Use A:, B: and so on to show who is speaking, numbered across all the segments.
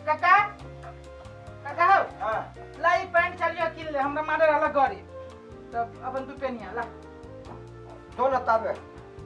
A: काका, काका हौ।
B: हाँ।
A: ला ई पैंट चलियो किन ले, हमरा मारे रहल गरी तब अपन तू पेनिया ला।
B: तो न तबे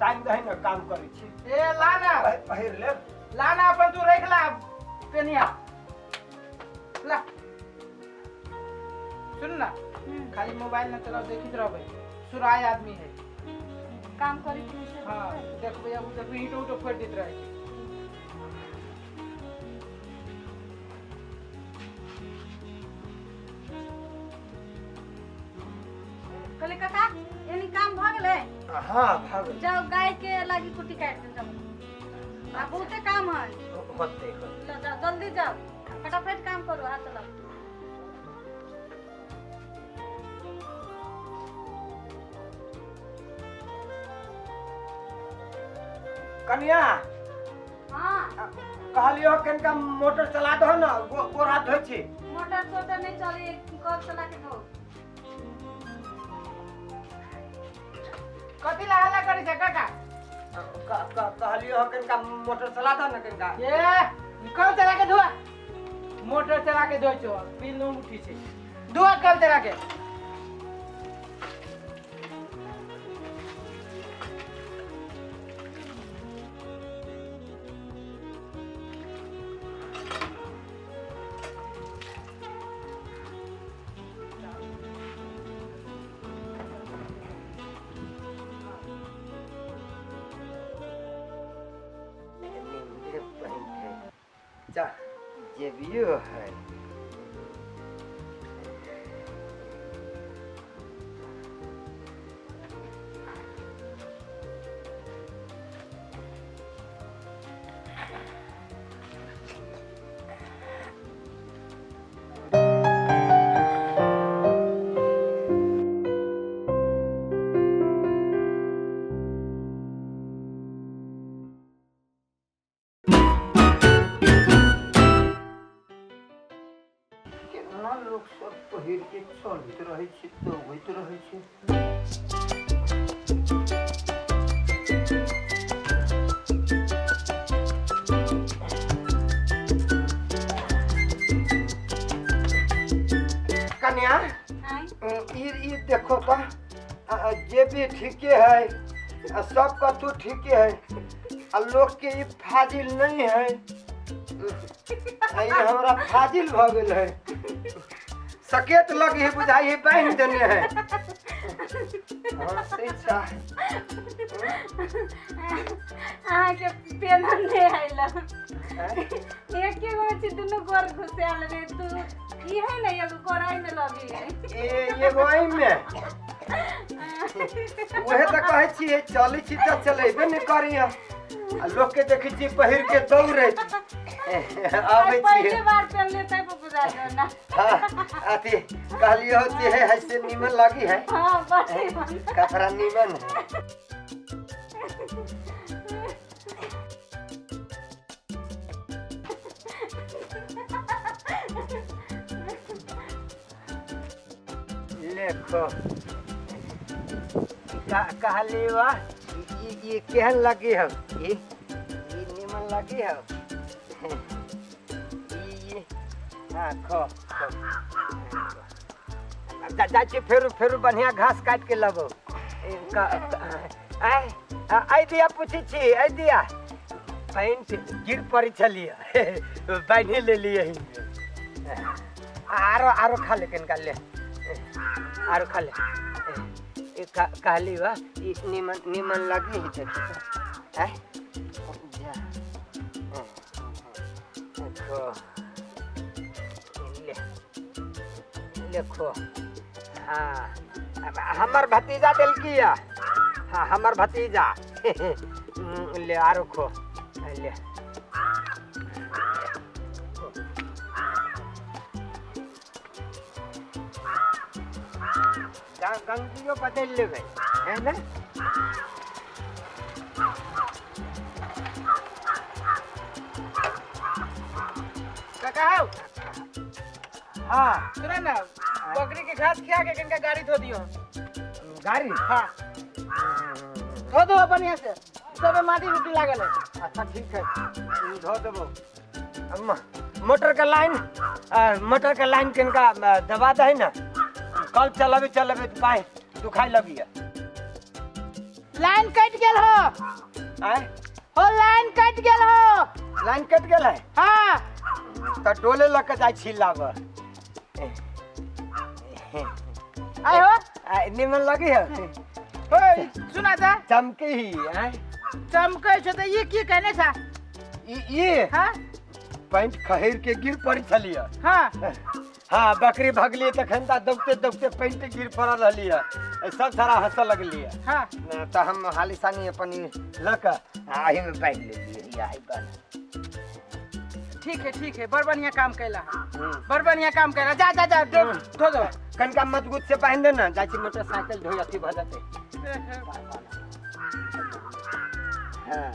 B: टाइम दही न, काम करै छी।
A: ए ला ना।
B: पहिर ले।
A: ला ना, अपन तू रख ला पेनिया ला। सुन ना, खाली मोबाइल ना चलाओ, देखित रहबै, सुराय आदमी है।
C: काम करी कि से?
A: हाँ, देखबै, अब देखबै ईंटो उटो फोड़ि दैत रहै छै।
C: कहले काका, एनी काम भऽ गेलै?
B: हाँ, भऽ गेल।
C: जाओ, गाय के लागी कुट्टी काटि दे, जाओ, आ बहुते काम है।
B: होतै, होतै।
C: लो, जाओ, जल्दी जाओ, फटाफट काम करो, हाथ चलाओ।
B: कनिया।
C: हाँ।
B: कहलियो कनिका मोटर चला दहो ने, गोड़ हाथ धोइ छी।
C: मोटर सोटर नहीं चली, कल चला के दो।
A: कथी ला हल्ला करै छै काका?
B: कहलियो कनिका मोटर चला दहो ने कनिका।
A: ए कल चला के धोआ, मोटर चला के धोइ छौ, बिल न उठी छै, धोआ कल चला के।
B: नींदे पैंट है, जा जेबियो है। केना लोक सब पहिर के चलैत रहै छै, दौड़ैत रहै छै। कन्या।
C: आँय।
B: ई देखो तो, जे भी ठीके है, आ सब कतौ ठीके है, आ लोक के ई फाजिल नहीं है, आ ई हमरा फाजिल भऽ गेल है। सकेत लगी है, बुझाई है बान्हि देने है। हँसै छा?
C: अहाँके पेनन नहि आयल। एके गो छी, दुनू गोर घुसायल रे तू, ई है ने, एगो गोराई में लगी है।
B: ए एगो एहिमे, उहे तऽ कहै छियै, चलै छी तऽ चलेबे नहि करिय, आ लोक के देखै छियै पहिर के दौड़ैत आबै छियै।
C: पहले बार पहनले तब बुझा दो ना।
B: हाँ, अथी कहलियो जे है से नीमन लगी है।
C: हाँ, बड़ी मन।
B: कपड़ा नीमन है। देखो, कहली वाह, ई केहन लगी हो? ई नीमन लगी हो ई। हाँ, खो खो। जाइ छी, फेर फेर बढ़िया घास काटि के लबो। आय आइ दिया पूछै छी, आइ दिया पैंट गिर पड़ै छलियै, बान्हि लेलियै। आरो आरो खा ले, कनिका ले, आरो खा ले। ई कहली वा, ई नीमन नीमन लगी है, देखी तऽ। आय जा, खो, ले देखो। हाँ, अब हमर भतीजा देलकी या। हाँ, हमर भतीजा। ले, आरो खो, ले। गंजियो बदलि लेबै है ने?
A: काका हौ।
B: हाँ।
A: सुन ना, बकरी के घास खिया के कनिका गाड़ी धो दियो।
B: गाड़ी?
A: हाँ, धो दो बढ़िया से। सब माटी उटी लागल है।
B: अच्छा ठीक है, धो देबो। मोटर के लाइन, मोटर के लाइन किनका दबा दे ना, कल चलाबे चलाबे तो पाए दुखाई लगी है।
A: लाइन कट गेल हो।
B: आय
A: हो लाइन कट गेल हो।
B: लाइन कट गेल है?
A: हाँ।
B: तो डोले लग के जाय छी लाब।
A: आय हो।
B: निमन लगी है।
A: ओए सुना था
B: चमके ही। आय
A: चमके छे तो ये की कहने छा?
B: ये
A: हां
B: पैंट खहेर के गिर पड़ी छलिए।
A: हां
B: हां बकरी भगलिए तखन ता दौड़ते दौड़ते पैंट गिर पड़ल रहलिए, सब सारा हंस लगलिए।
A: हां
B: त हम हाली सानी अपन ल के आही में बांध लेलिए। आही बांध।
A: ठीक है ठीक है, बड़ बढ़िया काम कैला, बड़ बढ़िया काम कैला। जा जा जा धो दो।
B: कनका मजबूत से बांध दे ना, जाची मोटरसाइकिल धोई अथी भ जते। हां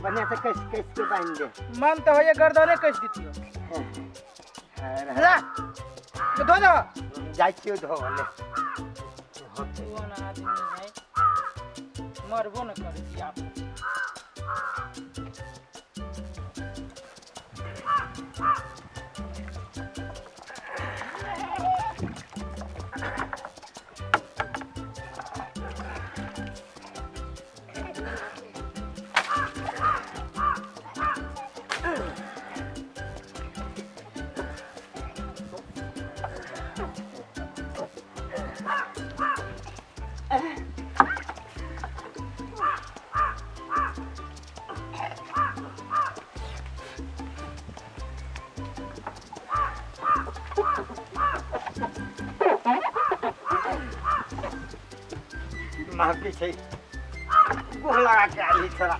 B: बढ़िया से कस कस के बांध दे।
A: मन तो होए गर्दने कस दितियो। ला धो दो।
B: जाय छियो धो ले।
A: कोन आदमी है, मरबो न करी आप।
B: महकी छै गुह लगा के आइली छोरा,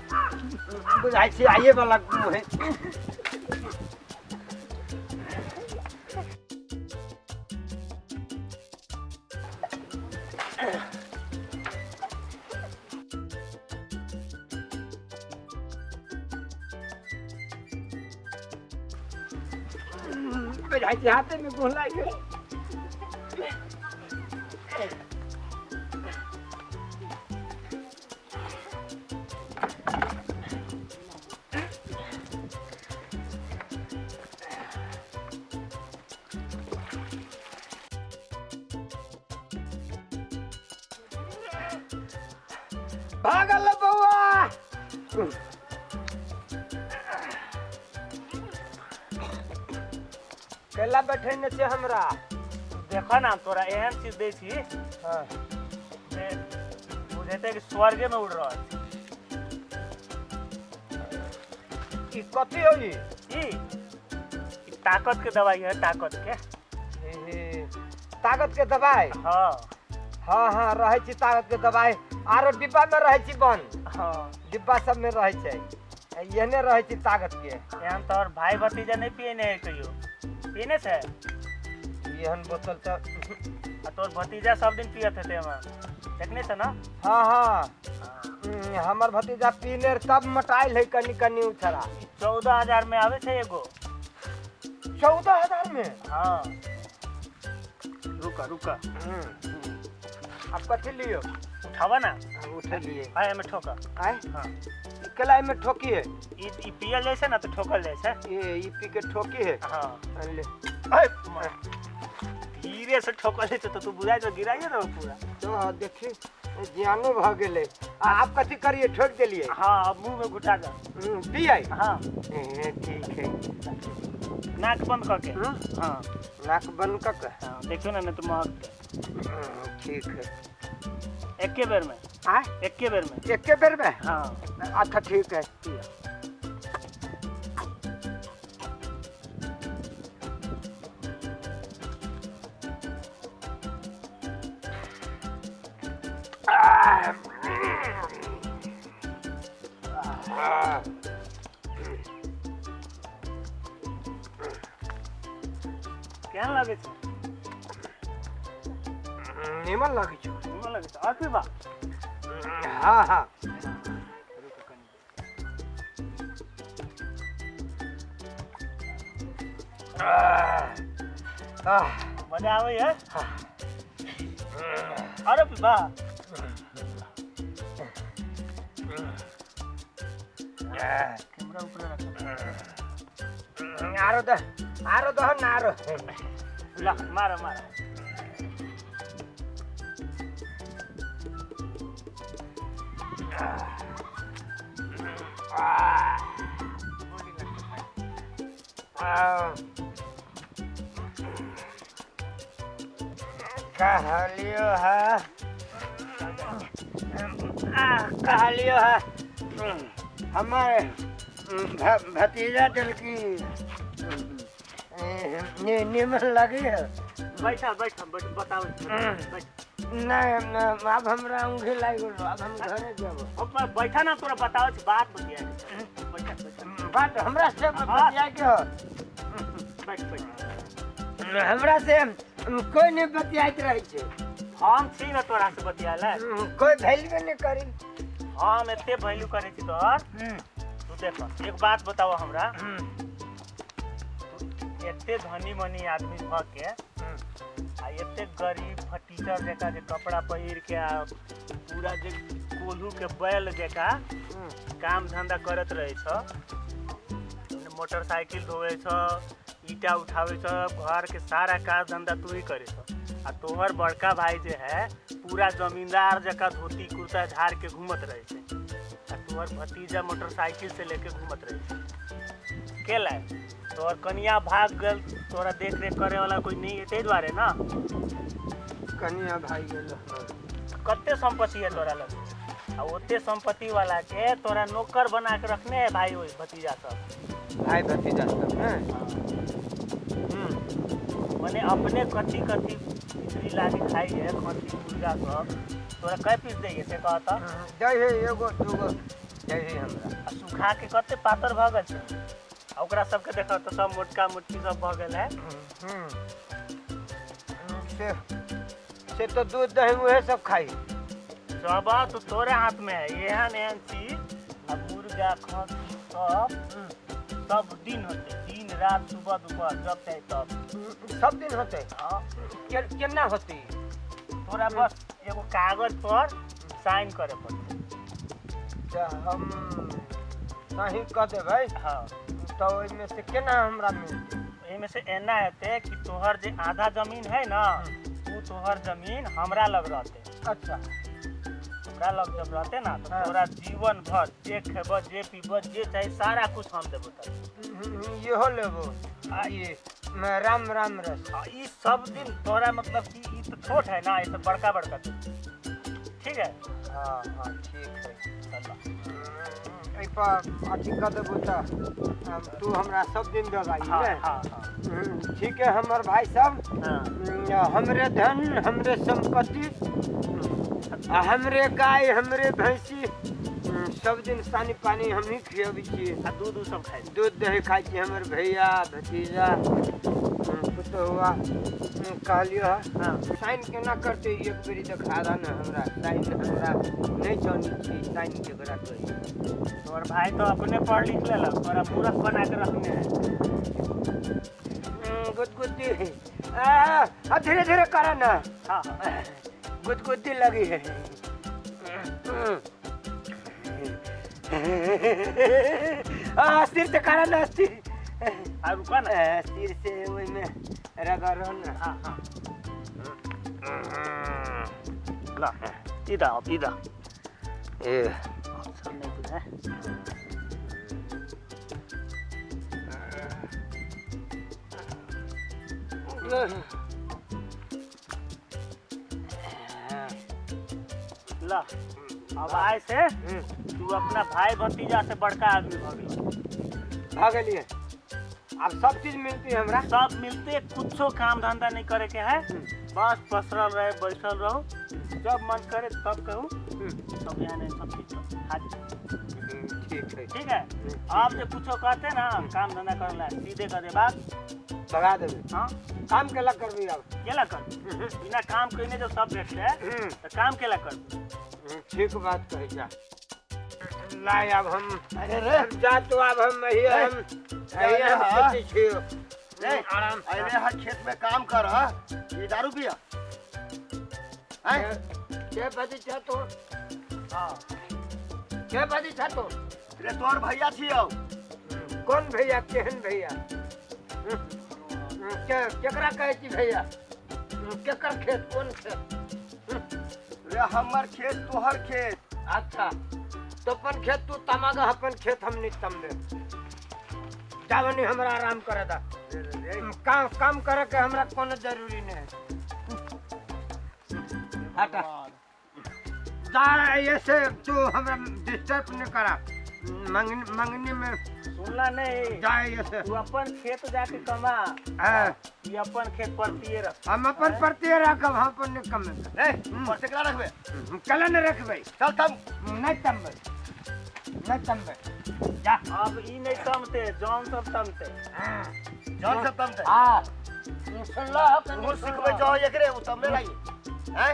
B: बुझाइ छै आइए वाला गुह है। बुझाइ छै हाथे में गुह लागि गेल। भागल बउआ। केला बैठे ने छे हमरा।
D: देखो ना तोरा एहन चीज दै छी।
B: हां
D: जे बुझेते कि स्वर्गे में उड़ रहल।
B: ई कथी होई?
D: ई ताकत के दवाई है, ताकत के।
B: ताकत के दवाई?
D: हां
B: हाँ हाँ रहै छी ताकत के दवाई। आरो डिब्बा में रहै छी बंद।
D: हाँ
B: डिब्बा सब में रहै छै, एहने रहै छी ताकत के।
D: एहन तोहर भाई भतीजा नहीं पियने है कहियो? पीने छै
B: एहन बोतल त।
D: आ तोहर भतीजा सब दिन पियत हेतै एमे, देखने छ ना?
B: हाँ हाँ हमर भतीजा पीने तब मोटाइल है कनी कनी उछड़ा।
D: 14,000 में आवे छै एगो।
B: 14,000 में?
D: हाँ रुका रुका।
B: अब कथी लियो?
D: उठावा ना।
B: उठा लिए।
D: आय में ठोका।
B: आय?
D: हाँ
B: केला में ठोकी है।
D: ई पियल जाइ छै ना तो ठोकल जाइ छै।
B: ये ई पी के ठोकी है।
D: हाँ
B: ले।
D: आय धीरे से ठोकल जाइ छै तो तू बुझाइ तो गिराइए रहो पूरा।
B: तो हाँ देखी ज्ञानो भ गेलै। आप कथी करिए, ठोक देलिए?
D: हाँ अब मुंह में घुटा के
B: पियै।
D: हाँ
B: ठीक है।
D: नाक बंद करके। हाँ
B: नाक बंद करके।
D: हाँ देखियो ना, नहीं तो महक।
B: ठीक है।
D: एके बेर में?
B: हाँ
D: एके बेर में।
B: एके बेर में?
D: हाँ
B: अच्छा ठीक है।
D: केहन लागै छै?
B: निमन लागै छै।
D: निमन लागै छै। और पीबा?
B: हाँ हाँ
D: मजा आबै है? अरे पीबा। कैमरा ऊपर रख।
B: आरो दे, आरो दह ना आरो।
D: ला मारो मारो।
B: कहलियो है, कहलियो है हमार भतीजा दिलकी निमन लगी है।
D: बैठा बैठा बताओ।
B: नहीं अब हमरा ऊँघे लाग गेलो, अब हम घरे जब।
D: बैठा ना तोरा बताओ बात बतिया। बैठा बैठा
B: बात हमरा से बतिया के हो।
D: बैठ बैठ।
B: हमरा से कोई नहीं बतियाइत रहे छै।
D: हम छी ना तोरा से बतियाले,
B: कोई वैल्यू नहीं करी।
D: हम एते वैल्यू करे छी तोहर। तू देख एक बात बताओ हमरा, तू एते धनी मनी आदमी भ के आ एते गरीब फटीचर जका जे कपड़ा पहिर के आ पूरा जे कोल्हू के बैल जका काम धंधा करत रहे छ, मोटरसाइकिल धोवे छ, ईटा उठावे छ, घर के सारा काज धंधा तू ही करे छ। आ तोहर बड़का भाई जे है पूरा जमींदार जका धोती कुर्ता झाड़ के घूमत रहे छे, आ तोहर भतीजा मोटरसाइकिल से लेके घूमत रहे छे। के लाए तोहर कनिया भाग गल, तोरा देख रेख करे वाला कोई नहीं है, ताहि दुआरे ना
B: कनिया भाग गेल।
D: कते संपत्ति है तोरा लग, आ ओते संपत्ति वाला के तोरा नौकर बना के रखने है भाई ओहि भतीजा सब।
B: भाई भतीजा सब ने
D: मने अपने कथी कथी खिचड़ी लाके खाई है, खसी मुर्गा सब तोरा कै पीस दै है से कहता?
B: दै है एगो दूगो दै है हमरा।
D: आ सुखा के कते पातर भऽ गेल छै, आ ओकरा सबके देखऽ तऽ सब मोटका मोटकी सब भऽ गेल है।
B: से तो दूध दही उहे सब खाई।
D: सब तो तोरे हाथ में है, एहन एहन चीज आ मुर्गा खसी सब सब दिन होते, दिन रात सुबह दोपहर जब चाहे तब
B: सब दिन होते।
D: हाँ
B: केना होते?
D: तोरा बस एगो कागज पर साइन करे पड़ते।
B: हम सही कह देबै।
D: हाँ
B: तो ओहिमे से केना हमरा मिलतै?
D: एहिमे से एना हेतै कि तोहर जे आधा जमीन है ना, वो तोहर जमीन हमरा लग रहते।
B: अच्छा
D: हमरा लग जब रहते ना तो तोरा जीवन भर जे खेब जे पीब जे चाहे सारा कुछ हम देबो।
B: इहो लेबो ये राम राम रस।
D: ई सब दिन तोरा मतलब कि ई तो छोट है ना, ये तो बड़का बड़का ठीक है।
B: हाँ हाँ ठीक है। एहि पर अथी कऽ देबो तऽ तू हमरा सब दिन देबा।
D: हाँ हाँ
B: ठीक है हमर भाई सब, हमरे धन हमरे संपत्ति हमरे गाय हमरे भैंसी सब दिन सानी पानी हम ही खियाबै छियै।
D: आ दूध सब खाइ?
B: दूध दही खाइ छियै हमर भैया भतीजा पुतहुआ। कहलियो हँ साइन केना करतै एक बेरी देखा दह ने हमरा, साइन हमरा नहि जानै छी साइन केकरा कहै।
D: तोहर भाई तो अपने पढ़ लिख लेलक, तोरा मूर्ख बना के रखने है।
B: गुदगुदी धीरे धीरे कर ना।
D: हाँ
B: गुदगुदी लगी है। सिर से करा ना, सिर
D: रुका ना,
B: सिर से ओहिमे रगड़ ना।
D: हाँ हाँ ला इधर इधर
B: ए
D: सब नहीं बुझा। ला अब आए से तू अपना भाई भतीजा से बड़का आदमी भऽ गेल।
B: भऽ गेलियै अब सब चीज मिलती है हमरा,
D: सब मिलते, कुछो काम धंधा नहीं करे के है, बस पसरल रहे बैठल रहो, जब मन करे तब कहूँ सब यहाँ नहीं सब चीज हाजिर।
B: ठीक है
D: ठीक है। आप जो कुछो कहते ना काम धंधा करे ला सीधे कर दे बात
B: भगा देबे।
D: हाँ
B: काम केला करबी अब?
D: केला कर, बिना काम कइने जब सब भेटले तो काम केला करबी।
B: ठीक बात कही जा। लाए अब हम अरे रे जा तो अब हम हम छी
E: आराम। अरे हर खेत में काम कर, ये दारू पिया हैं
B: के बजे छ तो?
D: हां
B: के बजे छ तो?
E: रे तोहर भैया छियौ।
B: कोन भैया, केहन भैया? के केकरा कहै छी भैया? केकर खेत, कोन खेत?
E: रे हमर खेत तोहर खेत।
B: अच्छा तो अपन खेत तू तमागा, अपन खेत हम नहीं तमबे। जावनी हमरा आराम करे दा, काम काम करे के हमरा कोनो जरूरी नहीं है। हटा जा ऐसे तू हमरा डिस्टर्ब नहीं करा। मंगनी मंगनी में
D: सुनला नहीं
B: जा ऐसे
D: तू अपन खेत जाके कमा।
B: हाँ
D: ये अपन खेत परतिये रख।
B: हम अपन परतिये रखब, हम अपन नहीं कमेबे।
E: ए पर से केना रखबे?
B: कला नहीं रखबे।
E: चल तम।
B: नहीं तमबे, नहीं तमबे जा।
D: अब ई नहीं तमते, जौन सब तमते।
B: हाँ
E: जौन सब तमते।
B: हाँ सुनलो हो कि
E: तू
B: नहीं
E: सिखबे
B: सुनलो?
E: जाओ एकरे उ तमने लागी। हैं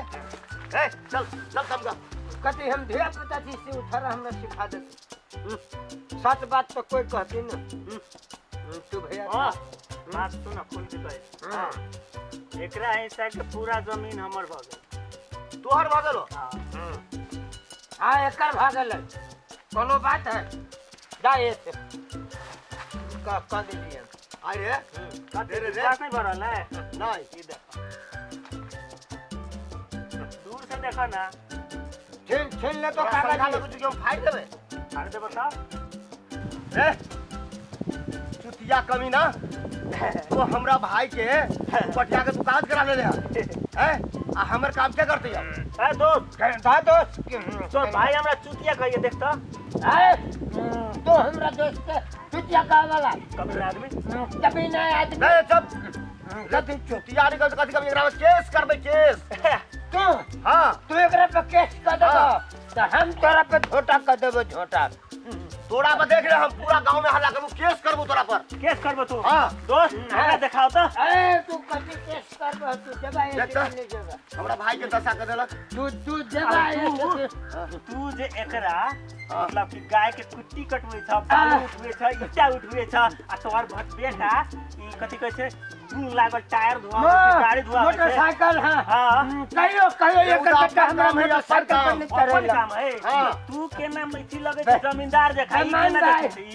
E: ए चल चल तमगा।
B: कथी हम धिया पुता छी से उठर हमरा सिखा देते। सच बात तो कोई कहती ना। तू भैया
D: हां बात सुन, खुल के कहे।
B: हाँ
D: एकरा हिस्सा के पूरा जमीन हमर भ गेल।
E: तोहर भ गेलो?
D: हां
B: हाँ एकर भ गेल, कोनो बात है जा ऐसे का का दिलिए।
E: अरे
D: कथी
E: रे रे
D: विश्वास नहीं भरल है?
E: नहीं
D: ई देखो दूर से देखो ना।
B: छीन छीन ले तो
E: तोरा
B: कागज
E: समझा लगू कि हम फाड़ देबे।
D: फाड़ दे बताओ।
E: ए चुतिया कमीना, तो हमरा भाई के पटिया के तू काज करा ले हैं आ हमर काम के करते हो?
D: ए दोस्त
B: दा दोस्त
D: तो भाई हमरा चुतिया कहिए देख तो।
B: ए तो हमरा दोस्त के चुतिया कहे वाला
D: कभी आदमी
B: कभी ना आदमी।
E: नहीं चुप
B: कथी चुप?
E: चुतिया निकल कथी कभी एकरा में केस करबे केस।
B: तू
E: हां
B: तू एकरा पे केस कर देबो तो हम तोरा पे झोटा कर देबो, झोटा।
E: तोरा पर देख ले हम पूरा गांव में हल्ला करबो, केस करबो तोरा पर।
D: केस करबो तू?
E: हां
D: दोस्त हमरा देखाओ तो।
B: ए तू कथी केस करबो? तू जबा
E: देख
B: ऐसे
E: त।
B: नहीं जबा।
E: हमरा भाई के दशा कर देलक।
B: तू तू जबा ऐसे।
D: तू जे एकरा मतलब कि गाय के कुट्टी कटबै छ, बालू उठबै छ, ईटा उठबै छ आ तोहर भट बेटा ई कथी कहै छै गुण लागल टायर धोआबै छै, गाड़ी धोआबै छै,
B: मोटरसाइकिल। हां
D: हां
B: कहियो कहियो
E: एगो
B: एकर बेटा हमरा
E: अपन काम है,
B: मोटरसाइकिल पर नहीं
D: अपन
B: चढ़ेला।
D: काम है।
E: हाँ।
D: तू केना मैथी लगै छै जमींदार जखा, ई
B: बेईमान
D: केना
B: भाई।
D: देखै छै ई?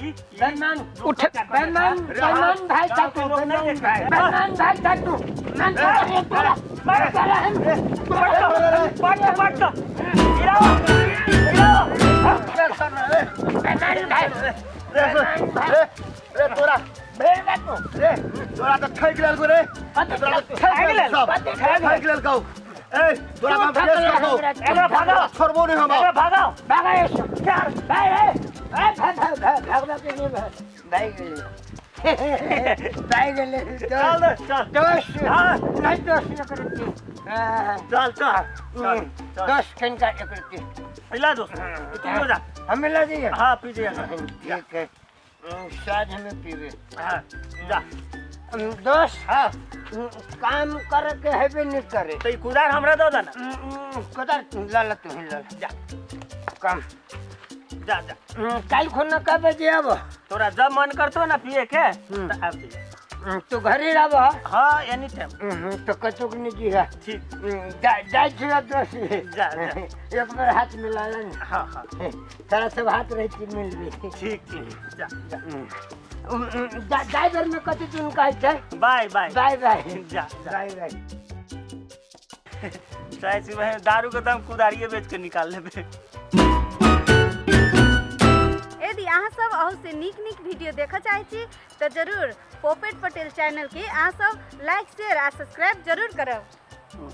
B: बेईमान
D: उठ
B: बेईमान बेईमान भाई
D: गाँव के
B: चाटू
D: लोग नहीं
B: बेईमान
D: देखै
B: भाई
D: छै।
B: बेईमान भाई चाटू मैं तोरा तोरा तोरा हम
D: पट पट गिराओ गिराओ।
B: बेईमान भाई
E: रे रे रे तोरा
B: भेड़ बा तू
E: रे तोरा तो ठैक लेलको रे। तोरा तो ठैक
D: लेलको।
E: सब ठैक लेलको। ए तोरा हम केस करबो,
D: एकरा भगाओ
E: छोड़बो नहीं हम।
D: एकरा भगाओ
B: भागा ऐसे चार भाई ए ए भाग भाग भाग भागला के नहीं भाग भाई गेले भाई गेले।
D: चल दोस्त चल
B: दोस्त
D: हाँ।
B: नहीं दोस्त न करती।
D: चल चल चल चल
B: दोस्त किनका करती
D: इला दोस्त तू हो जा।
B: हम मिला दिए।
D: हाँ पी जा।
B: ठीक है साँझ में पीवे।
D: हाँ जा
B: दोस्त
D: हाँ
B: काम करे के हेबे नहीं करे।
D: तो ई कुदार हमरा दो दे ना।
B: कुदार ला ला तू ला ला
D: जा
B: काम
D: जा जा।
B: काल खुना का बजे आबो?
D: तोरा जब मन करतो ना पिए के तो आब जी।
B: तू घर ही रहबो?
D: हाँ एनी टाइम।
B: तो कतुक नहीं जी है।
D: ठीक
B: जा जा दोस्त
D: जा जा।
B: एक बार हाथ मिला लेन।
D: हाँ हाँ
B: तारा सब हाथ रही मिल भी।
D: ठीक ठीक जा जा।
B: ड्राइवर में कथी तुम कहै छै?
D: बाय बाय
B: बाय बाय
D: जा जा
B: बाय बाय।
D: चाहे छी बहन दारू के दाम कुदारिये बेच के निकाल लेबे।
C: यदि अहाँ सब अहू से नीक नीक वीडियो देखऽ चाहै छी तऽ जरूर पोपेट पटेल चैनल के अहाँ सब लाइक शेयर आ सब्सक्राइब जरूर करब।